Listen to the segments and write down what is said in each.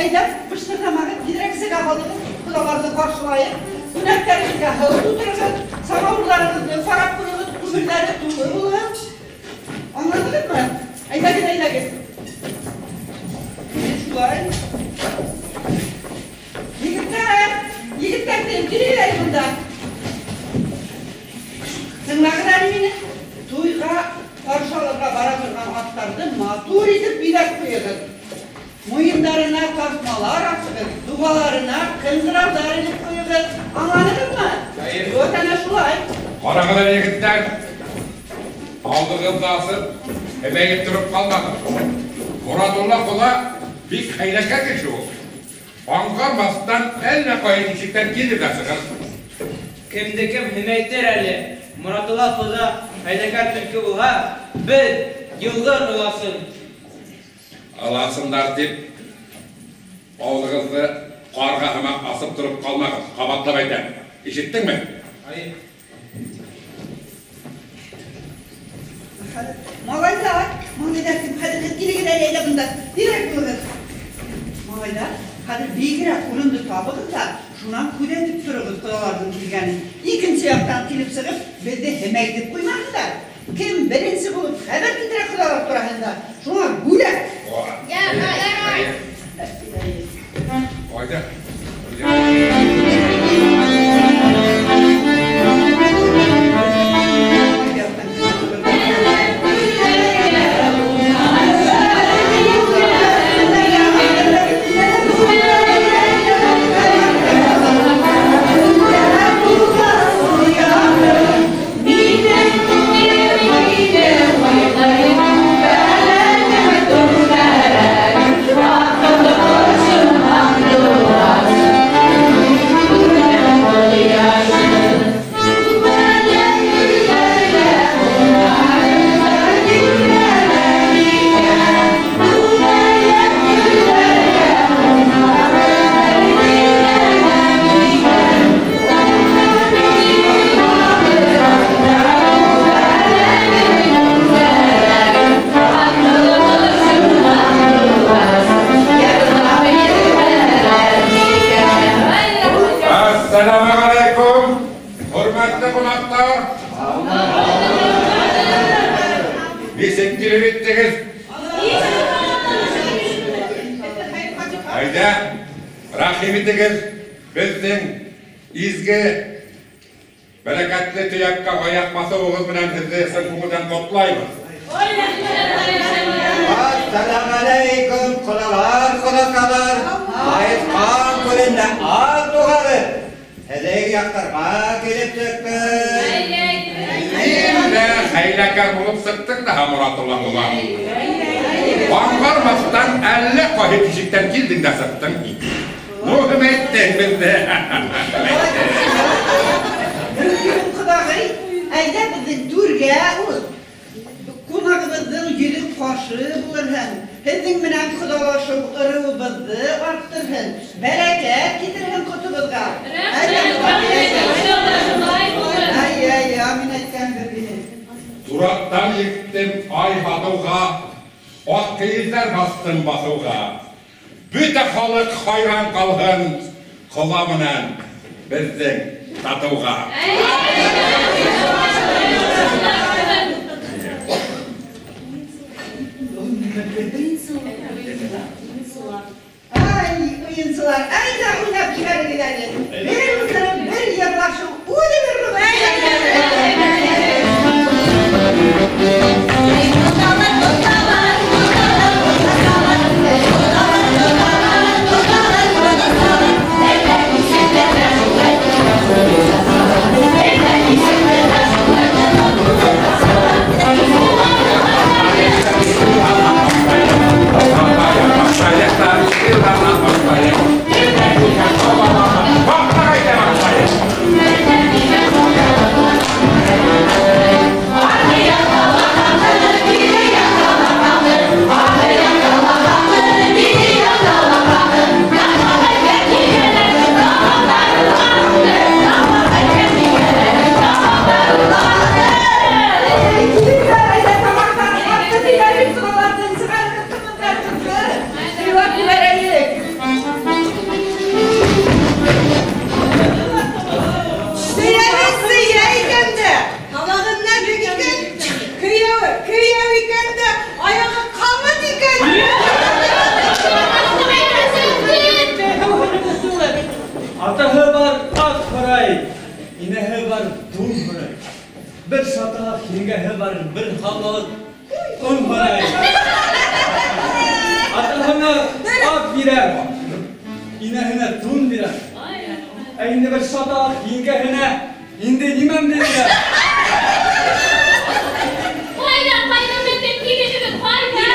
Әйҙә, быштырҙамағыҙ, тиҙерәк сыға һалығыҙ, ҡоҙаларҙы ҡаршылайыҡ. Күнәктәрегеҙгә һыу тултырығыҙ, самауырҙарығыҙҙы ҡарап ҡуйығыҙ, күмерҙәре тулы булһын. Аңланығыҙмы? Әйҙәгеҙ, әйҙәгеҙ. Шулай. Егеттәр, егеттәр тием, килегеҙ әле бында. Тыңлағыҙ әле мине. Туйға ҡаршы алырға бара торған аттарҙы матур итеп биҙәп ҡуйығыҙ. Муйындарына таҫмалар аҫығыҙ, дуғаларына ҡыңғырауҙар элеп ҡуйығыҙ. Аңланығыҙмы? Вот әнә шулай. Ҡарағыҙ әле, егеттәр. Алдығыҙҙы асып, һемәйеп тороп ҡалмағыҙ. Моратулла ҡоҙа бик хәйләкәр кеше ул. Аңғармаҫтан әллә ҡайһы тишектән килеп тә сығыр. Кемде кем һемәйтер әле. Моратулла ҡоҙа хәйләкәр төлкө булһа, беҙ йылғыр ыласын. Ыласындар тип ауыҙығыҙҙы ҡарға һымаҡ асып тороп ҡалмағыҙ. Ҡабатлап әйтәм. Ишеттеңме? Ай. Малайҙар, малайҙар, кем хәҙер һеҙ килегеҙ әле, әйҙә бында. Тиҙерәк булығыҙ. Малайҙар, хәҙер бигерәк урынды табығыҙ ҙа, шунан күҙәтеп тороғоҙ ҡоҙаларҙың килгәнен. Икенсе яҡтан килеп сығып, беҙҙе һемәйтеп ҡуймаһындар. Кем беренсе булып хәбәр килтерә ҡоҙалар тураһында, шуңа бүләк. Ярай. Ҡайҙа? Бер шаталаҡ еңгәһе бар, бер һалмалыҡ он һорай. Атаһына ат бирә, инәһенә тун бирә. Ә инде бер шаталаҡ еңгәһенә инде нимәмде бирә? Ҡайҙа, ҡайҙа беҙҙең киленебеҙ, ҡайҙа?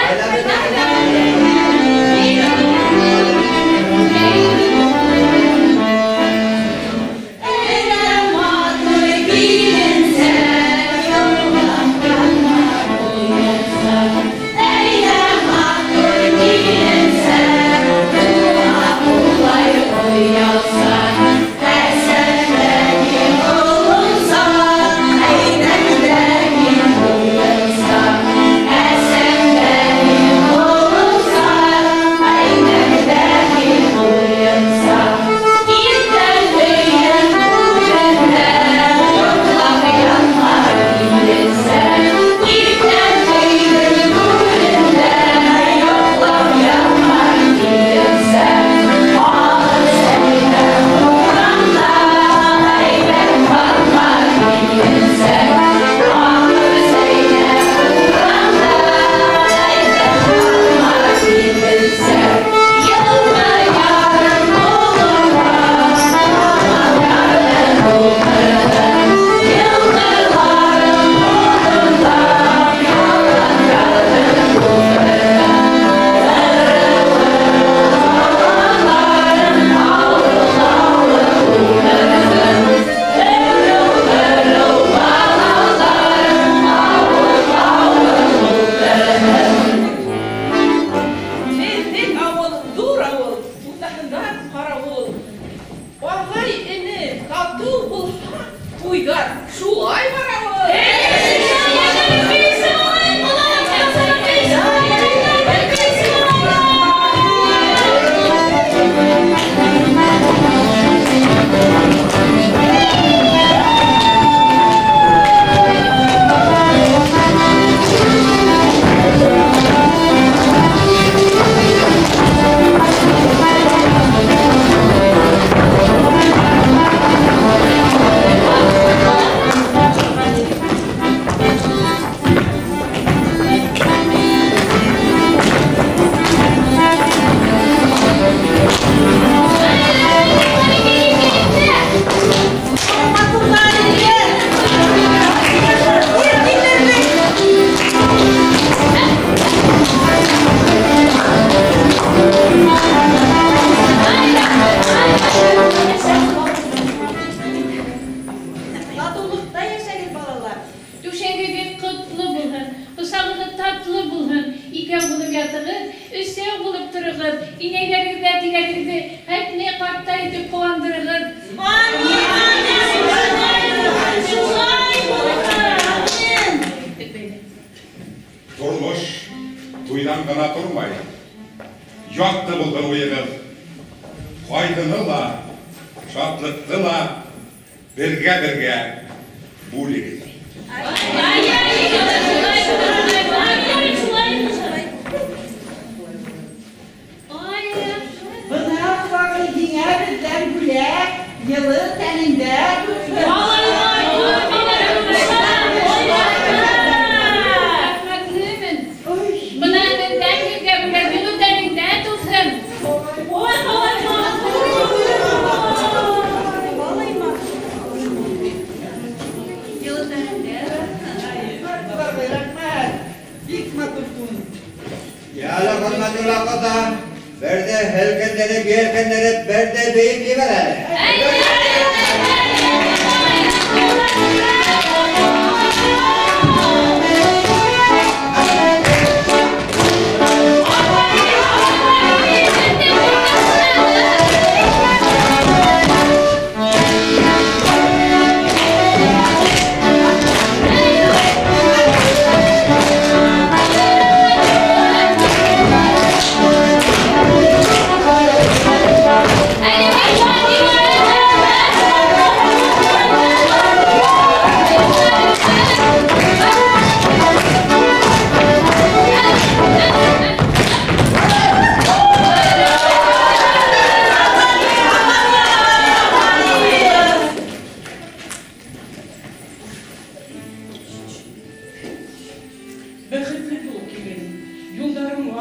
I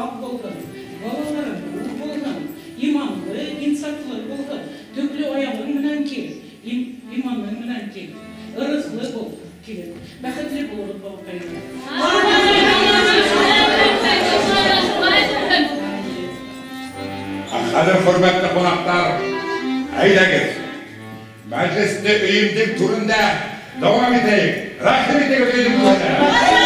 ваҡ булһын, балаларың күп булһын, иманлы, инсафлы булһын, төклө аяғың менән кил, иманың менән кил, ырыҫлы бул, килен, бәхетле булығыҙ, балаҡайҙар. Хәҙер, хөрмәтле ҡунаҡтар, әйҙәгеҙ, мәжлесте өйөмдөң түрендә дауам итәйек. Рәхим итегеҙ өйөмдөң түренә.